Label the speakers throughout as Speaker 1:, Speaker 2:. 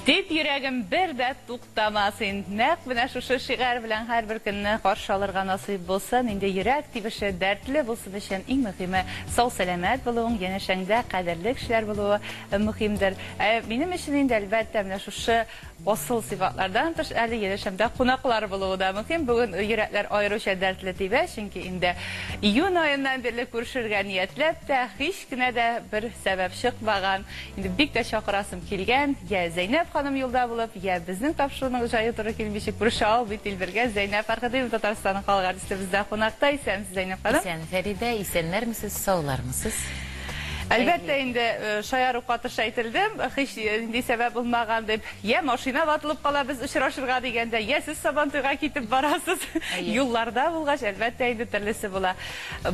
Speaker 1: Тип йөрәгем бер дә туктамас инде. Нәкъ менә шушы шигарь белән һәрбер көнне каршы алырга насыйп булсын. Инде йөрәк тибеше дәртле булсын өчен иң мөһиме сау-сәламәт булуың, янәшәңдә кадерле кешеләр булуы мөһимдер. Ә минем өчен инде, әлбәттә, менә шушы асыл сыйфатлардан тыш әле янәшәмдә кунаклар булуы да мөһим. Бүген йөрәкләр аеруча дәртле тибә, чөнки инде июнь аеннан бирле күрешергә ниятләп тә, һич кенә дә бер сәбәп чыкмаган. Инде бик тә чакырасым килгән, йә Зәйнәб ханым юлда булып, йә безнең тапшыруның җае туры килмичә күрешә алмый тилмергән Зәйнәб Фәрхетдинова Татарстанның халык артисты бездә кунакта. Исәнмесез, Зәйнәб ханым.
Speaker 2: Исән, Фәридә, исәннәрмесез, саулармысыз?
Speaker 1: Әлбәттә инде, шаяру катыш әйтелде, һич нинди сәбәп булмаган дип. Йә машина ватылып кала без очрашырга дигәндә, йә сез Сабантуйга китеп барасыз. Юлларда булгач, әлбәттә инде, төрлесе була.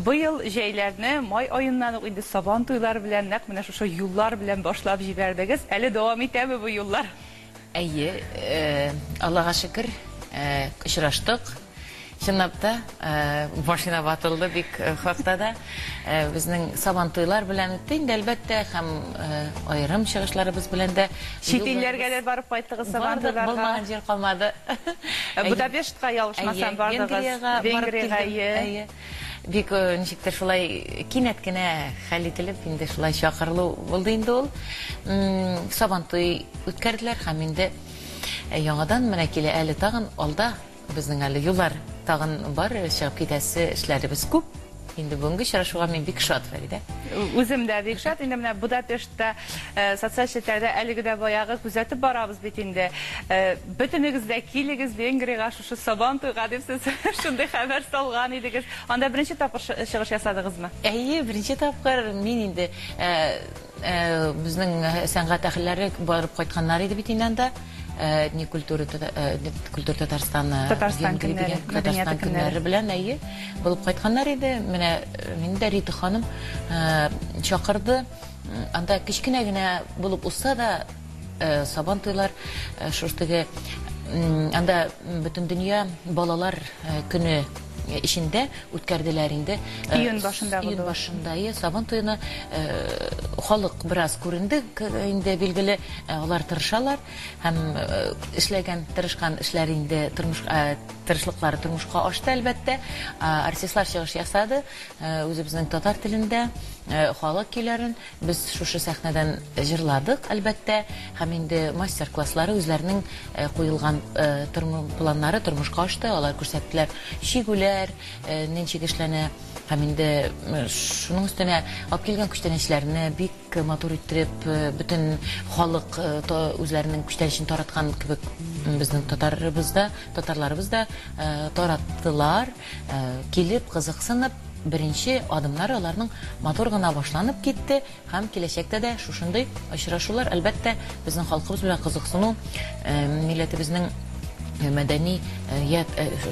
Speaker 1: Быел җәйләрне май аеннан ук инде Сабан туйлары белән, нәкъ менә шушы юллар белән башлап җибәрдегез. Әле дәвам итәме бу юллар?
Speaker 2: Әйе, Аллага шөкер, очраштык. Чынлап та, машина ватылды бик хакта да. Безнең Сабан туйлар белән үтте инде, әлбәттә, һәм аерым чыгышларыбыз белән дә.
Speaker 1: Чит илләргә дә барып кайттыгыз Сабан
Speaker 2: Бардык,
Speaker 1: туйларга.
Speaker 2: булмаган җир калмады.
Speaker 1: Будапештка, ялгышмасам, бардыгыз.
Speaker 2: Венгриягә барып килдем. Әйе. Бик ничектер шулай кинәт кенә хәл ителеп, инде шулай чакырылу булды инде ул. Сабантуй үткәрделәр һәм инде яңадан менә килә әле тагын алда безнең әле юллар тагын бар, чыгып китәсе эшләребез күп. Инде бүгенге очрашуга мин бик шат, Фәридә.
Speaker 1: Үзем дә бик шат. Инде менә Будапештта социаль челтәрдә әлеге дә баягы күзәтеп барабыз бит инде. Бөтенегез дә килегез Венгриягә шушы Сабантуйга дип сез шундый хәбәр салган идегез. Анда беренче тапкыр чыгыш ясадыгызмы?
Speaker 2: Әйе, беренче тапкыр. Мин инде безнең сәнгать әһелләре барып кайтканнар иде бит инде анда. Дни культуры, культур Татарстана,
Speaker 1: Татарстан көннәре,
Speaker 2: Татарстан көннәре белән, әйе, булып кайтканнар иде. Менә мине дә Рита ханым чакырды. Анда кечкенә генә булып узса да, Сабан туйлар шушы теге анда Бөтендөнья балалар көне эчендә үткәрделәр инде.
Speaker 1: Июнь башында
Speaker 2: булды. Июнь башында, әйе, Сабан туена халык бераз күренде инде, билгеле, алар тырышалар һәм эшләгән, тырышкан эшләре инде тормыш тырышлыклары тормышка ашты, әлбәттә. Артистлар чыгыш ясады, үзебезнең татар телендә халык көйләрен. Без шушы сәхнәдән җырладык, әлбәттә, һәм инде мастер-класслары үзләренең куелган планнары тормышка ашты. Алар күрсәттеләр чигүләр ничек эшләнә һәм инде шуның өстенә алып килгән күчтәнәчләрне бик матур иттереп, бөтен халык үзләренең күчтәнәчен тараткан кебек безнең татарыбыз да, татарларыбыз да тараттылар, килеп, кызыксынып. Беренче адымнары аларның матур гына башланып китте һәм киләчәктә дә шушындый очрашулар, әлбәттә, безнең халкыбыз белән кызыксыну, милләтебезнең мәдәни я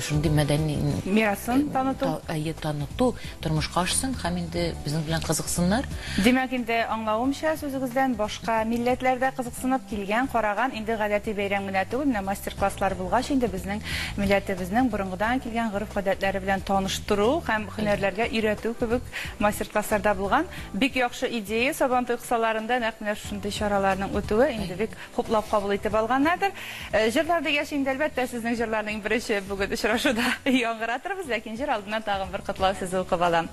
Speaker 2: шундый мәдәни
Speaker 1: мирасын таныту,
Speaker 2: әйе, таныту тормышка ашсын һәм инде безнең белән кызыксыннар.
Speaker 1: Димәк, инде аңлавымча, сүзегездән, башка милләтләр дә кызыксынып килгән, караган, инде гадәти бәйрәм генә түгел, менә мастер-класслар булгач, инде безнең милләтебезнең борынгыдан килгән гореф-гадәтләре белән таныштыру һәм һөнәрләргә өйрәтү кебек мастер-класслар да булган. Бик яхшы идея, Сабантуй кысаларында нәкъ менә шушындый чараларның үтүе инде бик хуплап кабул итеп алганнардыр. Җырлар дигәч, инде әлбәттә, сезнең җырларның беренче бүген очрашуда яңгыратырбыз, ләкин җыр алдыннан тагын бер котлау сүзе укып алам.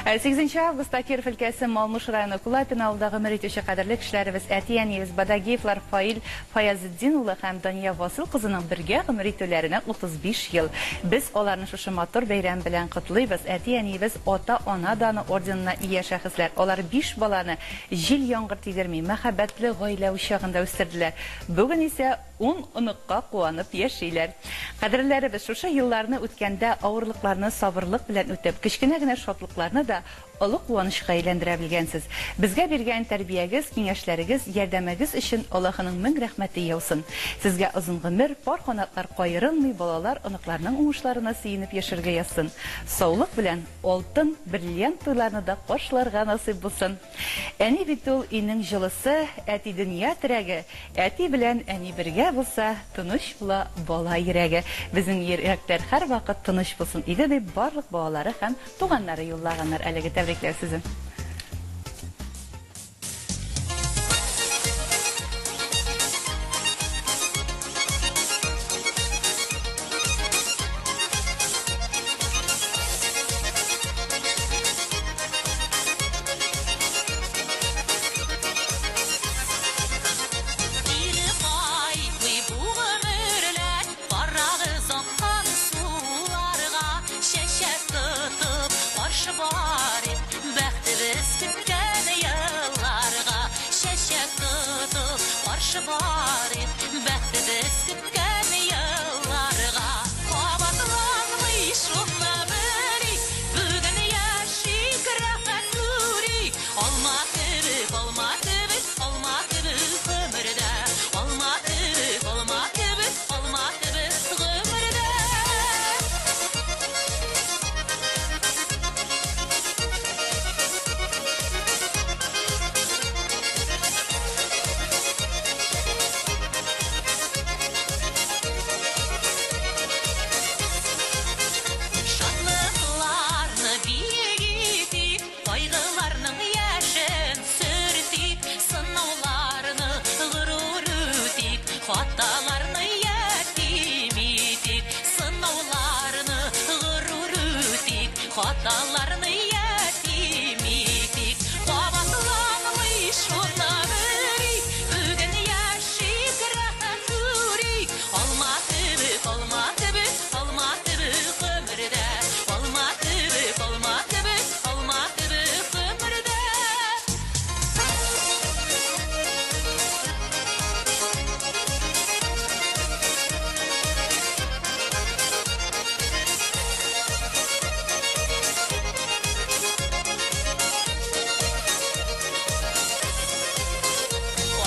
Speaker 1: Сигезенче августта Киров өлкәсе Малмыж районы Кулапино авылында гомер итүче кадерле кешеләребез, әти-әниебез Бадагиевлар Фаил Фаязетдин улы һәм Дания Васил кызының бергә гомер итүләренә 35 ел. Без аларны шушы матур бәйрәм белән котлыйбыз. Әти-әниебез Ата-ана даны орденына ия шәхесләр. Алар биш баланы җил-яңгыр тидерми, мәхәббәтле гаилә учагында үстерделәр. Бүген исә ун оныкка куанып яшиләр. Кадерлеләребез, шушы елларны үткәндә авырлыкларны сабырлык белән үтеп, кечкенә генә шатлыкларны да Олы куанычка әйләндерә белгәнсез. Безгә биргән тәрбиягез, киңәшләрегез, ярдәмегез өчен Аллаһының мең рәхмәте яусын. Сезгә озын гомер, пар канатлар каерылмый, балалар, оныкларның уңышларына сөенеп яшәргә язсын. Саулык белән, алтын, бриллиант туйларны да каршыларга насыйп булсын. Әни бит ул өйнең җылысы, әти дөнья терәге, әти белән әни бергә булса, тыныч була бала йөрәге. Безнең йөрәкләр һәрвакыт тыныч булсын иде, дип барлык балалары һәм Туганнары юллаганнар әлеге тәбрикләү сүзен.
Speaker 3: Каршы барыйк бәхетебез көткән елларга. Кабатланмый шуны белик, бүген яшик, рәхәт күрик. Алма кебек, алма кебек, алма кебек гомердә. Алма кебек, алма кебек, алма кебек гомердә. Шатлыкларны биек итик, кайгыларның яшен сөртик, сынауларны горур үтик, хаталарны ятим итик, сынауларны горур үтик, хаталарны ятим итик. Кабатланмый шуны белик, бүген яшик, рәхәт күрик. Алма кебек, алма кебек, алма кебек гомердә. Алма кебек, алма кебек, алма кебек гомердә.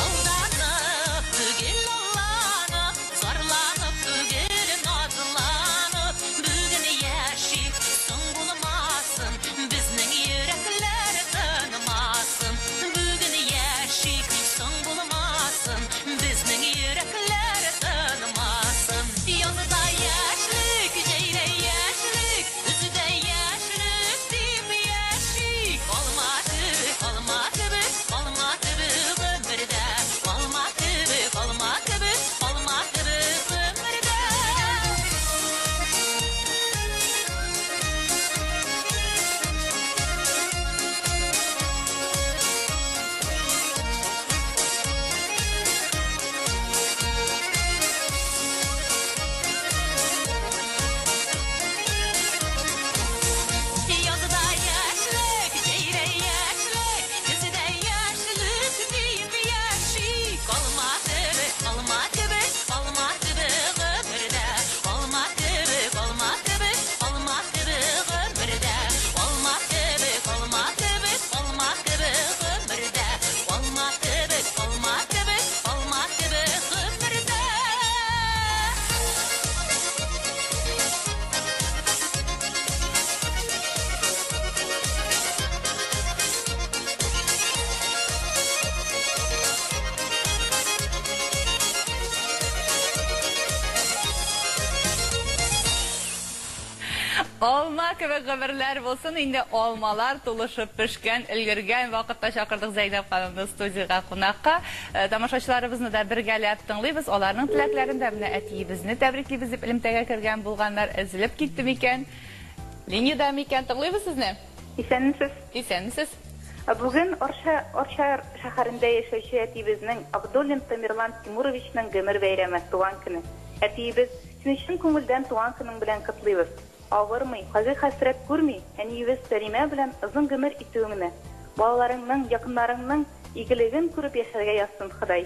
Speaker 3: Алданып түгел алланып, зарланып түгел назланып, бүген яшик, соң булмасын, безнең йөрәкләр тынмасын. Бүген яшик, соң булмасын, безнең йөрәкләр тынмасын. Язда яшьлек, җәйдә яшьлек, көздә яшьлек дип яшик. Алма кебек, алма кебек, алма кебек гомердә. Алма кебек, алма кебек, алма кебек гомердә. Язда яшьлек, җәйдә яшьлек, көздә яшьлек дип яшик. Алма кебек, алма кебек, алма кебек гомердә. Алма кебек, алма кебек, алма кебек гомердә. Алма кебек, алма кебек, алма кебек гомердә. Алма кебек, алма кебек, алма кебек гомердә.
Speaker 1: Алма кебек гомерләр булсын, инде алмалар тулышып пешкән, өлгергән вакытта чакырдык Зәйнәп ханымны студиягә кунакка. Тамашачыларыбызны да бергәләп тыңлыйбыз, аларның теләкләрен дә менә әтиебезне тәбриклибез дип элемтәгә кергән булганнар. Өзелеп китте микән? Линиядә микән? Тыңлыйбыз сезне.
Speaker 4: Исәнмесез.
Speaker 1: Исәнмесез.
Speaker 4: Бүген Арча Арча шәһәрендә яшәүче әтиебезнең Абдуллин Тамерлан Тимуровичның гомер бәйрәме, туган көне. Әтиебез, сине чын күңелдән туган көнең белән котлыйбыз. Авырмый, кайгы-хәсрәт күрми, әниебез Сәлимә белән озын гомер итүеңне, балаларыңның, якыннарыңның игелеген күреп яшәргә язсын Ходай.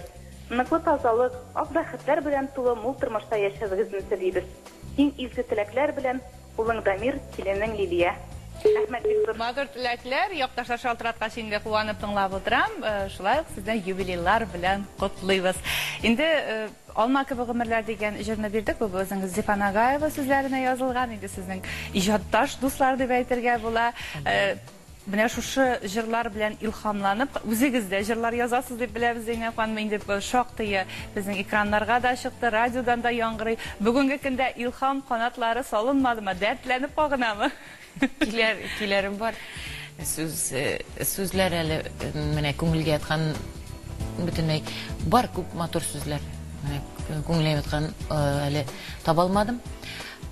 Speaker 4: Ныклы тазалык, ак бәхетләр белән тулы мул тормышта яшәвегезне телибез. Иң изге теләкләр белән, Улың Дамир, киленең Лилия. Рәхмәт бик зур.
Speaker 1: Матур теләкләр, якташлар шалтыраткач инде куанып тыңлап утырам. Шулай ук сезне юбилейлар белән котлыйбыз. Инде Алма кебек гомерләр дигән җырны бирдек. Бу безнең Зифа Нагаева сүзләренә язылган. Инде сезнең иҗатташ дуслар дип әйтергә була. Менә шушы җырлар белән илһамланып, үзегез дә җырлар язасыз дип беләбез, Зәйнәп ханым. Инде шактые безнең экраннарга да чыкты, радиодан да яңгырый. Бүгенге көндә илһам канатлары салынмадымы, дәртләнеп кагынамы?
Speaker 2: Киләр, киләрем бар. Сүз, сүзләр әле менә күңелгә яткан бөтенләй бар күп матур сүзләр. Менә күңелгә яткан әле таба алмадым.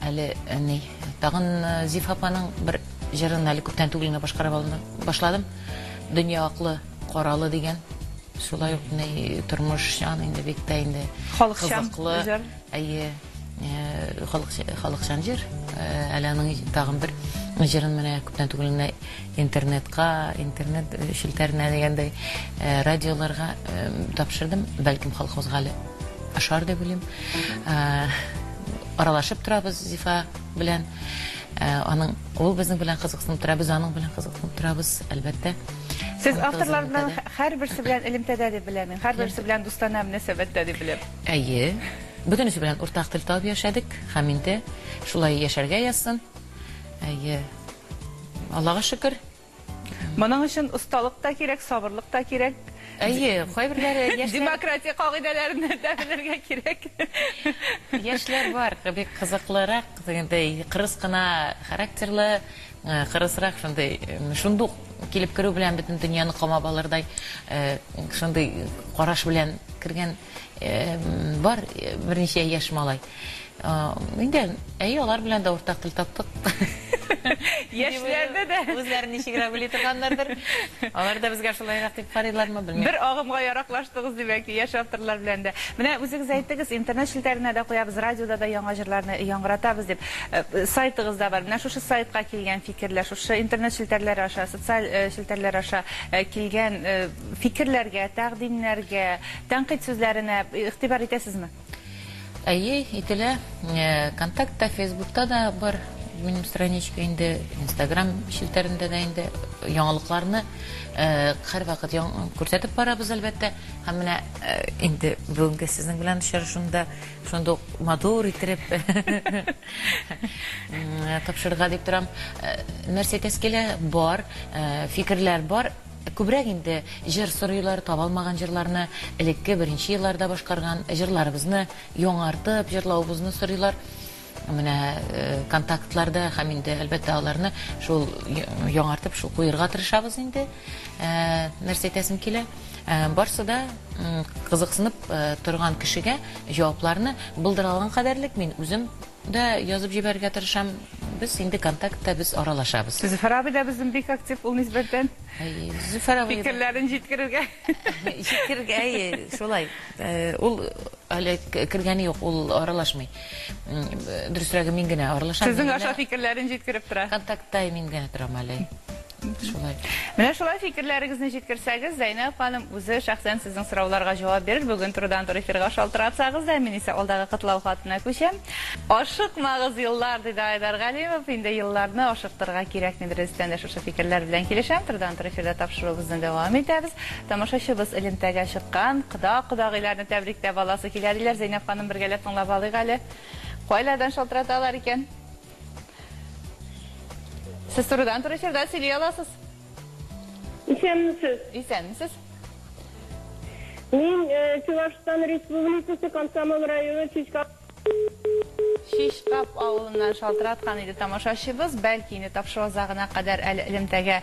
Speaker 2: Әле ни, тагын Зифа апаның бер җырын әле күптән түгел генә башкара башладым. Дөнья аклы, каралы дигән. Шулай ук ни тормышчан инде бик тә инде
Speaker 1: халыкчан
Speaker 2: кызыклы.
Speaker 1: Җыр.
Speaker 2: Әйе, халыкчан җыр. Әле аның тагын бер Җырын менә күптән түгел генә интернетка, интернет челтәренә дигәндәй, радиоларга тапшырдым. Бәлкем халкыбызга әле ошар дип уйлыйм. Аралашып торабыз Зифа белән. Аның ул безнең белән кызыксынып тора, без аның белән кызыксынып торабыз, әлбәттә.
Speaker 1: Сез авторлар белән һәрберсе белән элемтәдә дип беләм мин, һәрберсе белән дустанә мөнәсәбәттә дип беләм.
Speaker 2: Әйе. Бөтенесе белән уртак тел табып яшәдек һәм инде шулай яшәргә язсын. Әйе. Аллага шөкер.
Speaker 1: Моның өчен осталык та кирәк, сабырлык та кирәк.
Speaker 2: Әйе, кайберләре яшьләр.
Speaker 1: Демократия кагыйдәләрен дә белергә кирәк.
Speaker 2: Яшьләр бар, бик кызыклырак, дигәндәй, кырыс кына характерлы, кырысрак шундый, шундук килеп керү белән бөтен дөньяны камап алырдай, шундый караш белән кергән бар берничә яшь малай. Инде, әйе, алар белән дә уртак тел таптык.
Speaker 1: Яшьләрне дә.
Speaker 2: Үзләре ничегрәк уйлый торганнардыр. Алар да безгә шулайрак дип карыйлармы, белмим.
Speaker 1: Бер агымга яраклаштыгыз, димәк, яшь авторлар белән дә. Менә үзегез әйттегез, интернет челтәренә дә куябыз, радиода да яңа җырларны яңгыратабыз дип. Сайтыгыз да бар. Менә шушы сайтка килгән фикерләр, шушы интернет челтәрләре аша, социаль челтәрләр аша килгән фикерләргә, тәкъдимнәргә, тәнкыйть сүзләренә игътибар итәсезме?
Speaker 2: Әйе, ителә. Контактта, Фейсбукта да бар минем страничка инде, Инстаграм челтәрендә дә инде яңалыкларны һәрвакыт күрсәтеп барабыз, әлбәттә. Һәм менә инде бүгенге сезнең белән очрашуымда шундый ук матур иттереп тапшырырга дип торам. Нәрсә әйтәсе килә? Бар, фикерләр бар. Күбрәк инде җыр сорыйлар, таба алмаган җырларны, элекке беренче елларда башкарган җырларыбызны яңартып җырлавыбызны сорыйлар. Менә контактларда һәм инде, әлбәттә, аларны шул яңартып шул куерга тырышабыз инде. Нәрсә әйтәсем килә? Барсы да кызыксынып торган кешегә җавапларны булдыра алган кадәрлек мин үзем дә язып җибәрергә тырышам. Без инде контактта, без аралашабыз.
Speaker 1: Зөфәр абый да безнең бик актив ул нисбәттән.
Speaker 2: Әйе, Зөфәр абый.
Speaker 1: Фикерләрен җиткерергә.
Speaker 2: Җиткерергә, әйе, шулай. Ул әле кергәне юк, ул аралашмый. Дөресрәге, мин генә аралашам.
Speaker 1: Сезнең аша фикерләрен җиткереп тора.
Speaker 2: Контактта мин генә торам әле. Шулай.
Speaker 1: Менә шулай фикерләрегезне җиткерсәгез, Зәйнәб ханым үзе шәхсән сезнең сорауларга җавап бирер. Бүген турыдан-туры эфирга шалтыратсагыз да, мин исә алдагы котлау хатына күчәм. Ашыкмагыз, еллар, диде Айдар Галимов. Инде елларны ашыктырырга кирәкми, дөрестән дә шушы фикерләр белән килешәм. Турыдан-туры эфирда тапшыруыбызны дәвам итәбез. Тамашачыбыз элемтәгә чыккан, кода-кодагыйларны тәбрикләп аласы килә, диләр. Зәйнәб ханым, бергәләп тыңлап алыйк әле. Кайлардан шалтыраталар икән? Сез турыдан-туры эфирда сөйли аласыз.
Speaker 5: Исәнмесез.
Speaker 1: Исәнмесез.
Speaker 5: Мин Чувашстан Республикасы Комсомол районы Чичкап.
Speaker 1: Чичкап авылыннан шалтыраткан иде тамашачыбыз. Бәлки инде тапшыру азагына кадәр әле элемтәгә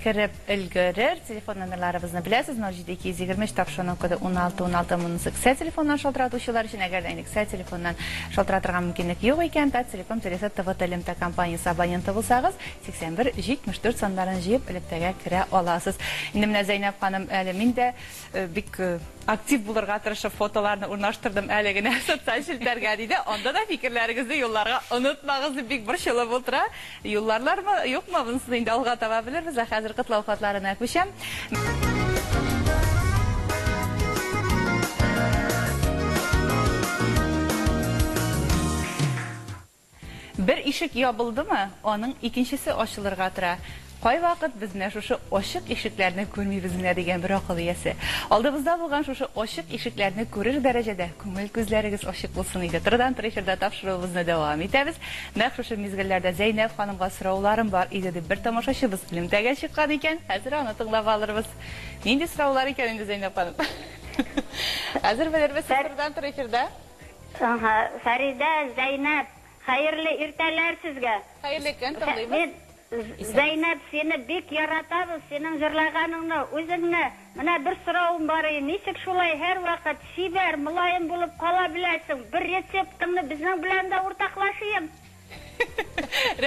Speaker 1: кереп өлгерер. Телефон номерларыбызны беләсез, 07223 тапшыруның коды 16 16 монысы кесә телефоннан шалтыратучылар өчен. Әгәр дә инде кесә телефоннан шалтыратырга мөмкинлек юк икән, Таттелеком телесе ТВТ элемтә компаниясе абоненты булсагыз, 81 74 саннарын җыеп элемтәгә керә аласыз. Инде менә Зәйнәб ханым, әле мин дә бик актив булырга тырышып фотоларны урнаштырдым әле генә социаль челтәргә, диде. Анда да фикерләрегезне юлларга онытмагыз дип бик борчылып утыра. Юлларлармы, юкмы, монысын инде алга таба белербез. Ә хәзер котлау хатларына күчәм. Бер ишек ябылдымы, аның икенчесе ачылырга тора. Кайвакыт без менә шушы ачык ишекләрне күрмибез менә, дигән бер акыл иясе. Алдыбызда булган шушы ачык ишекләрне күрер дәрәҗәдә күңел күзләрегез ачык булсын иде. Турыдан-туры эфирда тапшыруыбызны дәвам итәбез. Нәкъ шушы мизгелләрдә Зәйнәб ханымга сорауларым бар иде дип бер тамашачыбыз элемтәгә чыккан икән. Хәзер аны тыңлап алырбыз. Нинди сораулар икән инде, Зәйнәб ханым? Хәзер белербез, сез турыдан-туры эфирда.
Speaker 6: Ага, Фәридә, Зәйнәб, хәерле иртәләр сезгә.
Speaker 1: Хәерле көн, тыңлыйбыз.
Speaker 6: Мин, Зәйнәб, сине бик яратабыз, синең җырлаганыңны, үзеңне. Менә бер соравым бар иде, ничек шулай һәрвакыт чибәр, мөлаем булып кала беләсең? Бер рецептыңны безнең белән дә уртаклашыйм.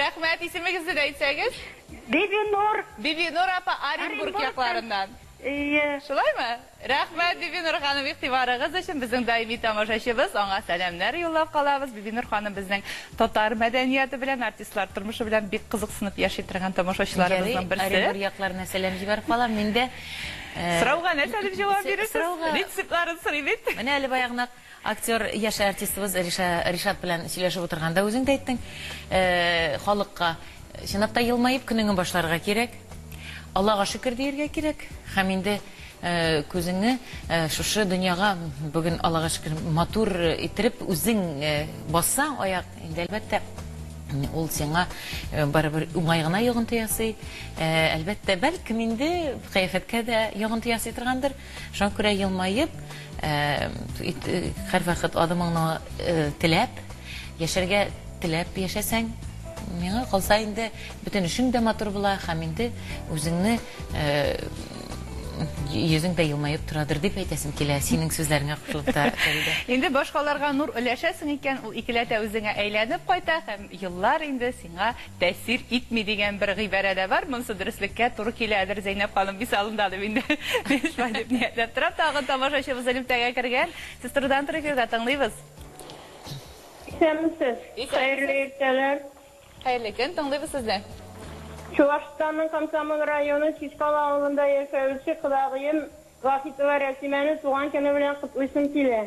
Speaker 1: Рәхмәт, исемегезне дә әйтсәгез?
Speaker 6: Бибинур.
Speaker 1: Бибинур апа, Оренбург якларыннан.
Speaker 6: Ие.
Speaker 1: Шулаймы? Рәхмәт, Бибинур ханым, игътибарыгыз өчен. Безнең даими тамашачыбыз, аңа сәламнәр юллап калабыз. Бибинур ханым безнең татар мәдәнияте белән, артистлар тормышы белән бик кызыксынып яши торган тамашачыларыбызның берсе.
Speaker 2: Оренбур якларына сәлам җибәреп калам мин дә.
Speaker 1: Сорауга нәрсә дип җавап бирерсез?
Speaker 2: Сорауга.
Speaker 1: Рецептларын сорыйм бит.
Speaker 2: Менә әле баягынак актер, яшь артистыбыз Ришат белән сөйләшеп утырганда үзең дә әйттең, халыкка чынлап та елмаеп көнеңне башларга кирәк. Аллага шөкер диергә кирәк. Һәм инде күзеңне шушы дөньяга бүген Аллага шөкер матур иттереп үзең бассаң аяк, инде әлбәттә ул сиңа барыбер уңай гына йогынты ясый. Әлбәттә, бәлкем инде кыяфәткә дә йогынты ясый торгандыр. Шуңа күрә елмаеп, һәрвакыт адымыңны теләп, яшәргә теләп яшәсәң, миңа калса инде бөтен эшең дә матур була һәм инде үзеңне йөзең дә елмаеп торадыр дип әйтәсем килә, синең сүзләреңә кушылып та, Фәридә.
Speaker 1: Инде башкаларга нур өләшәсең икән, ул икеләтә үзеңә әйләнеп кайта һәм еллар инде сиңа тәэсир итми дигән бер гыйбарә дә бар. Монысы дөреслеккә туры киләдер, Зәйнәп ханым мисалында дип инде мин шулай дип ниятләп торам. Тагын тамашачыбыз элемтәгә кергән. Сез турыдан-туры эфирда, тыңлыйбыз.
Speaker 5: Исәнмесез. Хәерле иртәләр.
Speaker 1: Хәерле көн, тыңлыйбыз сезне.
Speaker 5: Чувашстанның Комсомол районы Чишкала авылында яшәүче кодагыем Вахитова Рәсимәне туган көне белән котлыйсым килә.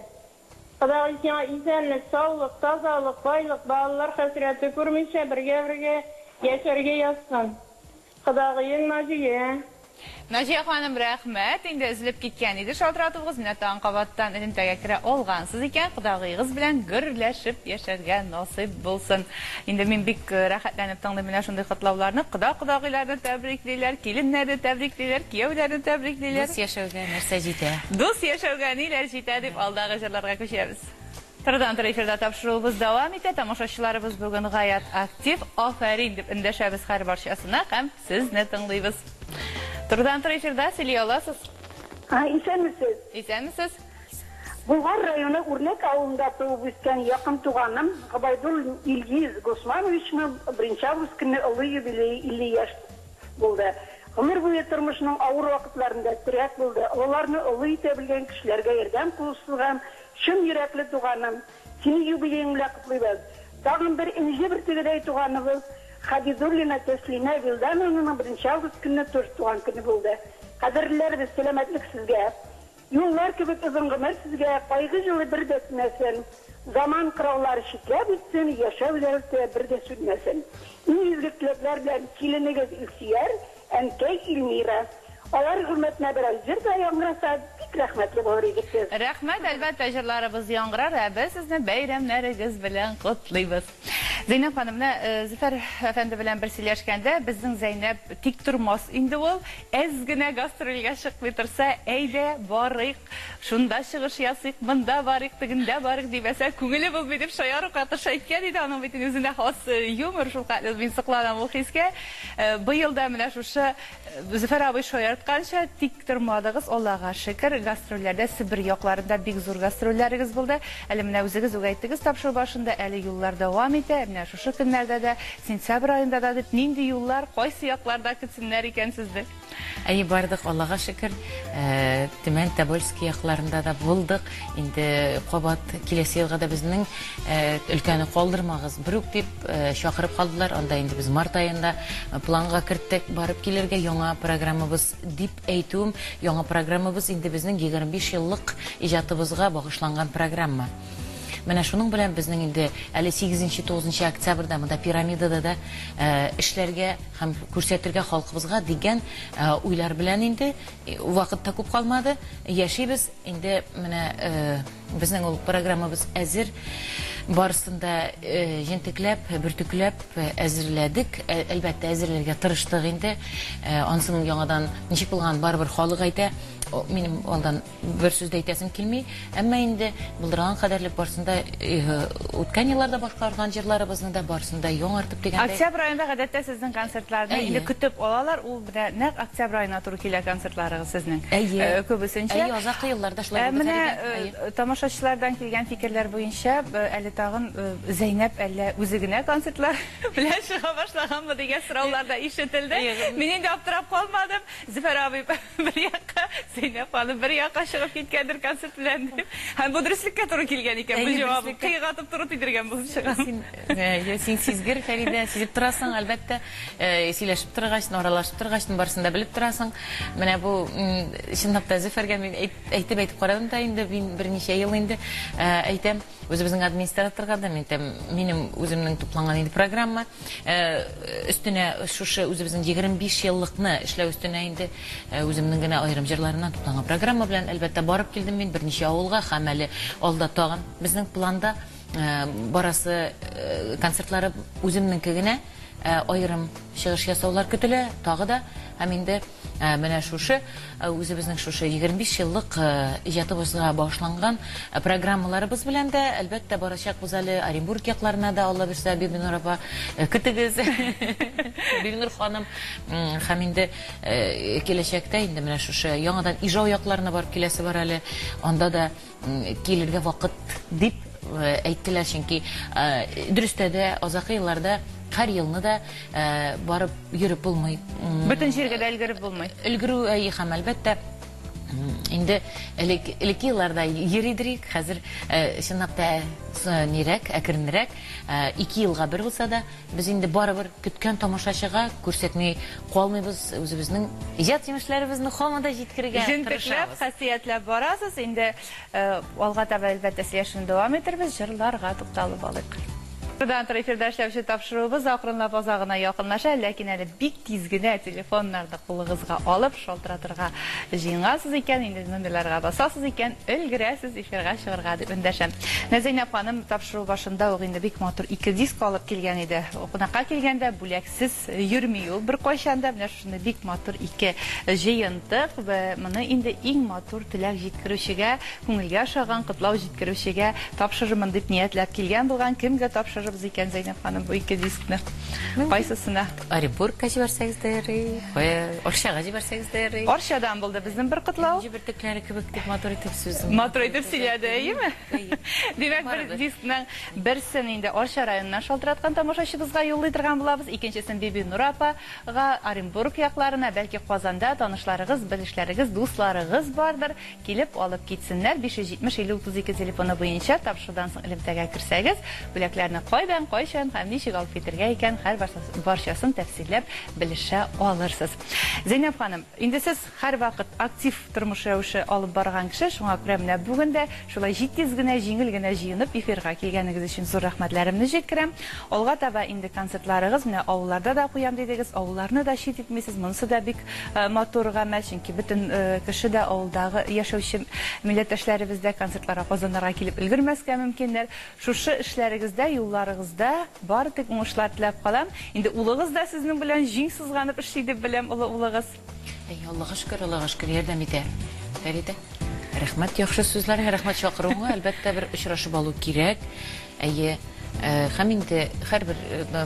Speaker 5: Кодагый, сиңа исәнлек, саулык, тазалык, байлык, балалар хәсрәте күрмичә бергә-бергә яшәргә язсын. Кодагыең Наҗия.
Speaker 1: Наҗия ханым, рәхмәт. Инде өзелеп киткән иде шалтыратуыгыз. Менә тагын кабаттан элемтәгә керә алгансыз икән. Кодагыегыз белән гөрләшеп яшәргә насыйп булсын. Инде мин бик рәхәтләнеп тыңлыйм менә шундый котлауларны. Кода-кодагыйларны тәбриклиләр, киленнәрне тәбриклиләр, кияүләрне тәбриклиләр.
Speaker 2: Дус яшәүгә нәрсә җитә?
Speaker 1: Дус яшәүгә ниләр җитә дип алдагы җырларга күчәбез. Турыдан-туры эфирда тапшыруыбыз дәвам итә. Тамашачыларыбыз бүген гаять актив. Афәрин дип эндәшәбез һәрбарчасына һәм сезне тыңлыйбыз. Турыдан-туры эфирда сөйли аласыз.
Speaker 7: Исәнмесез.
Speaker 1: Исәнмесез.
Speaker 7: Болгар районы Үрнәк авылында туып үскән якын туганым Гобәйдуллин Илгиз Госмановичның беренче август көнне олы юбилее 50 яшь булды. Гомер буе тормышның авыр вакытларында терәк булды, олыларны олы итә белгән, кешеләргә ярдәм кулы сузган чын йөрәкле туганым, сине юбилеең белән котлыйбыз. Тагын бер энҗе бөртегедәй туганыбыз Хабидуллина Тәслимә Вилдановнаның беренче август көнне тоже туган көне булды. Кадерлеләребез, сәламәтлек сезгә! Юллар кебек озын гомер сезгә, кайгы җылы бер дә тимәсен, заман кыраулары читләп үтсен, яшәү дәрте бер дә сүнмәсен. Иң изге теләкләр белән киленегез Илсөяр, әнкәй Илмира. Алар хөрмәтенә берәр җыр да яңгыраса, бик рәхмәтле булыр идек без.
Speaker 1: Рәхмәт, әлбәттә, җырларыбыз яңгырар, ә без сезне бәйрәмнәрегез белән котлыйбыз. Зәйнәп ханым, менә Зөфәр әфәнде белән бер сөйләшкәндә, безнең Зәйнәп тик тормас инде ул, әз генә гастрольгә чыкмый торса, әйдә, барыйк, шунда чыгыш ясыйк, монда барыйк, тегендә барыйк димәсә, күңеле булмый дип шаяру катыш әйткән иде. Аның бит инде үзенә хас юмор, шулкадәр мин сокланам ул хискә. Быел да менә шушы Зөфәр абый шаяртканча, тик тормадыгыз, Аллага шөкер, гастрольләрдә, Себер якларында бик зур гастрольләрегез булды. Әле менә үзегез үк әйттегез тапшыру башында, әле юллар дәвам итә, менә шушы көннәрдә дә, сентябрь аенда да дип, нинди юллар, кайсы якларда көтсеннәр икән сезне?
Speaker 2: Әйе, бардык, Аллага шөкер, Төмән, Тобольски якларында да булдык. Инде кабат киләсе елга да безнең өлкәне калдырмагыз, берүк дип, Чакырып калдылар, анда инде без март аенда планга керттек барып килергә, яңа программабыз дип әйтүем, яңа программабыз инде безнең 25 еллык иҗатыбызга багышланган программа. Менә шуның белән безнең инде әле 8-9 октябрьдә монда Пирамидада да эшләргә һәм күрсәтергә халкыбызга дигән уйлар белән инде вакыт та күп калмады, яшибез инде менә. Безнең ул программабыз әзер. Барысын да җентекләп, бөртекләп әзерләдек. Әлбәттә, әзерләргә тырыштык инде. Ансын яңадан ничек булган, барыбер халык әйтә. минем алдан бер сүз дә әйтәсем килми. Әмма инде булдырган кадәрле барсын да үткән елларда башкарган җырларыбызны да барсын да яңартып дигәндәй.
Speaker 1: Октябрь аенда гадәттә сезнең концертларны инде көтеп алалар. Ул менә нәкъ октябрь аена туры килә концертларыгыз сезнең.
Speaker 2: Әйе.
Speaker 1: Күбесенчә.
Speaker 2: Әйе, азаккы елларда шулай булды.
Speaker 1: Менә тамашачылардан килгән фикерләр буенча әле тагын Зәйнәп әллә үзе генә концертлар белән чыга башлаганмы дигән сораулар да ишетелде. Мин инде аптырап калмадым. Зөфәр абый бер якка, Зәйнәп ханым бер якка чыгып киткәндер концерт белән дип. Һәм бу дөреслеккә туры килгән икән, бу җавап кыек атып туры тидергән булып чыга.
Speaker 2: Син, син сизгер, Фәридә, сизеп торасың, әлбәттә. Сөйләшеп торгач, аралашып торгач, барысын да белеп торасың. Менә бу, чынлап та, Зөфәргә мин әйтеп-әйтеп карадым да инде, мин берничә ел инде әйтәм. Үзебезнең администраторга да мин әйтәм, минем үземнең тупланган инде программа. Өстенә шушы үзебезнең 25 еллыкны эшләү өстенә инде үземнең генә аерым җырларымнан тупланган программа белән, әлбәттә, барып килдем мин берничә авылга һәм әле алда тагын безнең планда барасы концертлары үземнеңке генә аерым чыгыш ясаулар көтелә тагы да. Һәм инде менә шушы үзебезнең шушы 25 еллык иҗатыбызга багышланган программаларыбыз белән дә, әлбәттә, барачакбыз әле Оренбург якларына да, Алла бирсә, Бибинур апа, көтегез. Бибинур ханым. Һәм инде киләчәктә инде менә шушы яңадан Ижау якларына барып киләсе бар әле. Анда да килергә вакыт дип әйттеләр, чөнки дөрестә дә азакы елларда һәр елны да барып йөреп булмый.
Speaker 1: Бөтен җиргә дә өлгереп булмый.
Speaker 2: Өлгерү, әйе, һәм әлбәттә, инде элек элекке елларда йөридерик, хәзер чынлап та нирәк, әкренрәк, ике елга бер булса да, Без инде барыбер көткән тамашачыга күрсәтми калмыйбыз, үзебезнең иҗат җимешләребезне һаман да җиткерергә
Speaker 1: Җентекләп,
Speaker 2: тырышабыз.
Speaker 1: хасиятләп барасыз. Инде алга таба, әлбәттә, сөйләшүне дәвам итербез. Җырларга тукталып алыйк. Турыдан-туры эфирда эшләүче тапшыруыбыз акрынлап азагына якынлаша, ләкин әле бик тиз генә телефоннарны кулыгызга алып, шалтыратырга җыенгансыз икән, инде номерларга басасыз икән, өлгерәсез эфирга чыгарга дип эндәшәм. Менә Зәйнәп ханым тапшыру башында ук инде бик матур ике диск алып килгән иде. Кунакка килгәндә бүләксез йөрми ул беркайчан да. Менә шушындый бик матур ике җыентык. Моны инде иң матур теләк җиткерүчегә, күңелгә ошаган котлау җиткерүчегә тапшырырмын дип ниятләп килгән булган. Кемгә тапшырырбыз икән, Зәйнәп ханым, бу ике дискны? Кайсысына?
Speaker 2: Оренбургка җибәрсәгез дә ярый, Арчага җибәрсәгез дә ярый.
Speaker 1: Арчадан булды безнең бер котлау.
Speaker 2: Энҗе бөртекләре кебек дип матур итеп сүзен.
Speaker 1: Матур итеп сөйләде, әйеме? Димәк, бер дискның берсен инде Арча районыннан шалтыраткан тамашачыбызга юллый торган булабыз, икенчесен Бибинур апага Оренбург якларына, бәлки Казанда танышларыгыз, белешләрегез, дусларыгыз бардыр, Килеп алып китсеннәр, 570 50 32 телефоны буенча тапшырудан соң элемтәгә керсәгез, бүләкләрне кайдан, кайчан һәм ничек алып китергә икән, һәр барчасын тәфсилләп белешә алырсыз. Зәйнәп ханым, инде сез һәрвакыт актив тормыш рәвеше алып барган кеше, шуңа күрә менә бүген дә шулай җитез генә, җиңел генә җыенып эфирга килгәнегез өчен зур рәхмәтләремне җиткерәм. Алга таба инде концертларыгыз, менә авылларда да куям дидегез, авылларны да чит итмисез, монысы да бик Матур гамәл, чөнки бөтен кеше дә авылдагы яшәүче милләттәшләребез дә концертларга Казаннарга килеп өлгермәскә мөмкиннәр. Шушы эшләрегездә, юлларыгызда бары тик уңышлар теләп калам. Инде улыгыз да сезнең белән җиң сызганып эшли дип беләм, олы улыгыз.
Speaker 2: Әйе, Аллага шөкер, Аллага шөкер, ярдәм итә. Фәридә, рәхмәт яхшы сүзләреңә, рәхмәт чакыруыңа. Әлбәттә, бер очрашып алу кирәк. Әйе, һәм инде һәрбер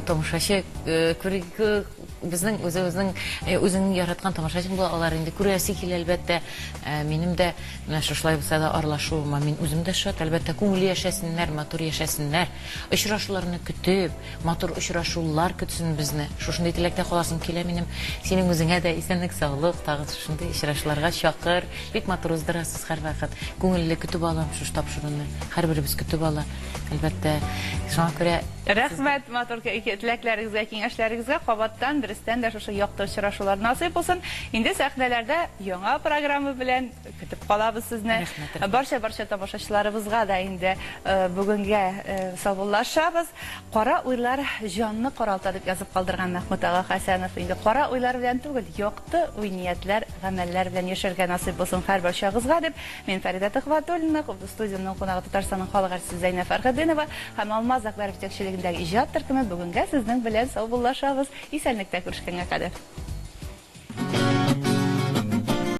Speaker 2: тамашачы безнең үзебезнең үзеңнең яраткан тамашачың була, алар инде күрәсе килә, әлбәттә. Минем дә менә шушылай булса да аралашуыма мин үзем дә шат, әлбәттә, күңелле яшәсеннәр, матур яшәсеннәр. Очрашуларны көтеп, матур очрашулар көтсен безне. Шушындый теләктә каласым килә минем. Синең үзеңә дә исәнлек-саулык, тагын шушындый очрашуларга чакыр. Бик матур уздырасыз һәрвакыт. Күңелле көтеп алам шушы тапшыруны. Һәрберебез көтеп ала. Әлбәттә, шуңа күрә
Speaker 1: Рәхмәт матур теләкләрегезгә, киңәшләрегезгә. Кабаттан, дөрестән дә шушы якты очрашулар насыйп булсын. Инде сәхнәләрдә яңа программа белән көтеп калабыз сезне.
Speaker 2: Рәхмәт, рәхмәт.
Speaker 1: Барча-барча тамашачыларыбызга да инде бүгенгә саубуллашабыз. Кара уйлар җанны каралта, дип язып калдырган Мәхмүт ага Хәсәнов. Инде кара уйлар белән түгел, якты уй-ниятләр, гамәлләр белән яшәргә насыйп булсын һәрбарчагызга, дип Мин Фәридә Төхвәтуллина, студиямнең кунагы Татарстанның халык артисты Зәйнәб Фәрхетдинова һәм Алмаз Әкбәров җитәкчелегендәге иҗат төркеме бүгенгә сезнең белән саубуллашабыз. Исәнлектә күрешкәнгә кадәр.